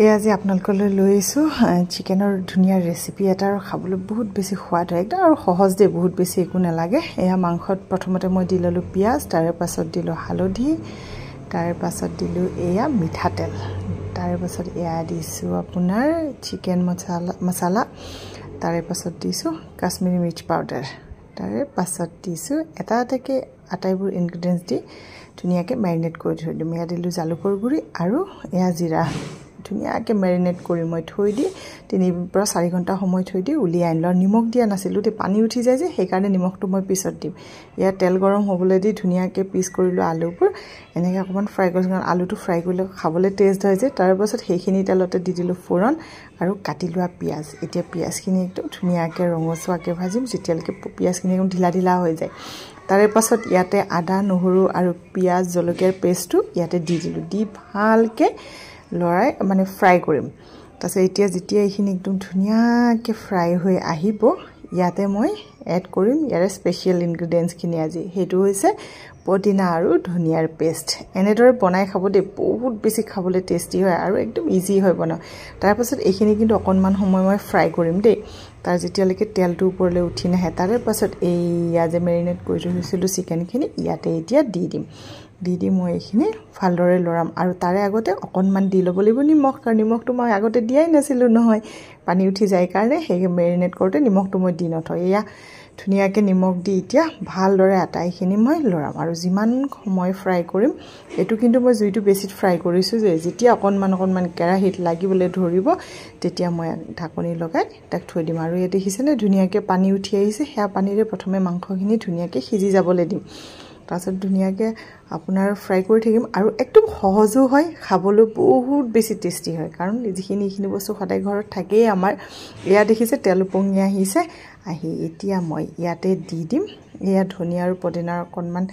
এই আজি আপোনালোকলৈ লৈ আহিছোঁ চিকেনৰ ধুনীয়া ৰেচিপি এটা আৰু খাবলৈ বহুত বেছি সোৱাদ হয় একদম আৰু সহজ দেই, বহুত বেছি একো নালাগে। এয়া মাংসত প্ৰথমতে মই দি ল'লোঁ পিঁয়াজ, তাৰে পাছত দিলোঁ হালধি, তাৰে পাছত দিলোঁ এয়া মিঠাতেল, তাৰে পাছত এয়া দিছোঁ আপোনাৰ চিকেন মছলা, তাৰে পাছত দিছোঁ কাশ্মীৰী মিৰ্চ পাউডাৰ, তাৰে পাছত দিছোঁ এটা এটাকৈ আটাইবোৰ ইনগ্ৰিডিয়েণ্টছ দি ধুনীয়াকৈ মেৰিনেট কৰি থৈ দিম। এয়া দিলোঁ জালুকৰ গুড়ি আৰু এয়া জিৰা, ধুনীয়াকৈ মেৰিনেট কৰি মই থৈ দি 3 পৰা 4 ঘণ্টা সময় থৈ দি উলিয়াই আনিলোঁ। আৰু নিমখ দিয়া নাছিলোঁ দেই, পানী উঠি যায় যে, সেইকাৰণে নিমখটো মই পিছত দিম। ইয়াত তেল গৰম হ'বলৈ দি ধুনীয়াকৈ পিচ কৰিলোঁ আলুবোৰ, এনেকৈ অকণমান ফ্ৰাই কৰিছোঁ, কাৰণ আলুটো ফ্ৰাই কৰিলে খাবলৈ টেষ্ট হয় যে। তাৰপাছত সেইখিনি তেলতে দি দিলোঁ ফোৰণ আৰু কাটি লোৱা পিঁয়াজ। এতিয়া পিঁয়াজখিনি একদম ধুনীয়াকৈ ৰঙচুৱাকৈ ভাজিম, যেতিয়ালৈকে পিঁয়াজখিনি একদম ঢিলা ঢিলা হৈ যায়। তাৰে পাছত ইয়াতে আদা নহৰু আৰু পিঁয়াজ জলকীয়াৰ পেষ্টটো ইয়াতে দি দিলোঁ, দি ভালকৈ লৰাই মানে ফ্ৰাই কৰিম। তাৰপিছত এতিয়া যেতিয়া এইখিনি একদম ধুনীয়াকৈ ফ্ৰাই হৈ আহিব, ইয়াতে মই এড কৰিম ইয়াৰে স্পেচিয়েল ইনগ্ৰিডিয়েণ্টছখিনি আজি, সেইটো হৈছে পদিনা আৰু ধনিয়াৰ পেষ্ট। এনেদৰে বনাই খাব দেই, বহুত বেছি খাবলৈ টেষ্টি হয় আৰু একদম ইজি হয় বনাওঁ। তাৰপাছত এইখিনি কিন্তু অকণমান সময় মই ফ্ৰাই কৰিম দেই, তাৰ যেতিয়ালৈকে তেলটো ওপৰলৈ উঠি নাহে। তাৰে পাছত এইয়া যে মেৰিনেট কৰি থৈছিলোঁ চিকেনখিনি ইয়াতে এতিয়া দি দিম, দি দি মই এইখিনি ভালদৰে লৰাম। আৰু তাৰে আগতে অকণমান দি ল'ব লাগিব নিমখ, কাৰণ নিমখটো মই আগতে দিয়াই নাছিলোঁ নহয়, পানী উঠি যায় কাৰণে সেই মেৰিনেট কৰোঁতে নিমখটো মই দি নথওঁ। এয়া ধুনীয়াকৈ নিমখ দি এতিয়া ভালদৰে আটাইখিনি মই লৰাম। আৰু যিমান সময় ফ্ৰাই কৰিম, এইটো কিন্তু মই জুইটো বেছিত ফ্ৰাই কৰিছোঁ যে, যেতিয়া অকণমান অকণমান কেৰাহীত লাগিবলৈ ধৰিব তেতিয়া মই ঢাকনি লগাই তাক থৈ দিম। আৰু ইয়াত দেখিছেনে ধুনীয়াকৈ পানী উঠি আহিছে, সেয়া পানীৰে প্ৰথমে মাংসখিনি ধুনীয়াকৈ সিজি যাবলৈ দিম। তাৰপাছত ধুনীয়াকৈ আপোনাৰ ফ্ৰাই কৰি থাকিম। আৰু একদম সহজো হয়, খাবলৈ বহুত বেছি টেষ্টি হয়, কাৰণ যিখিনি এইখিনি বস্তু সদায় ঘৰত থাকেই আমাৰ। এয়া দেখিছে তেল উপঙি আহিছে, আহি এতিয়া মই ইয়াতে দি দিম এয়া ধনিয়া আৰু পদিনাৰ অকণমান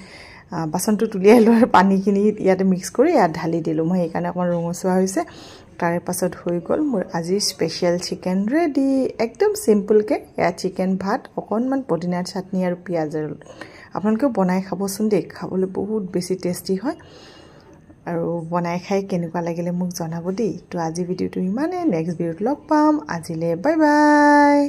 বাচনটো তুলিয়াই লোৱাৰ পানীখিনি ইয়াতে মিক্স কৰি ইয়াত ঢালি দিলোঁ মই, সেইকাৰণে অকণমান ৰঙচুৱা হৈছে। তাৰে পাছত হৈ গ'ল মোৰ আজিৰ স্পেচিয়েল চিকেন ৰেডি। একদম চিম্পলকৈ এয়া চিকেন ভাত, অকণমান পদিনাৰ চাটনি আৰু পিঁয়াজৰ। আপোনালোকেও বনাই খাবচোন দেই, খাবলৈ বহুত বেছি টেষ্টি হয়। আৰু বনাই খাই কেনেকুৱা লাগিলে মোক জনাব দেই। তো আজি ভিডিঅ'টো ইমানেই, নেক্সট ভিডিঅ'ত লগ পাম। আজিলৈ বাই বাই।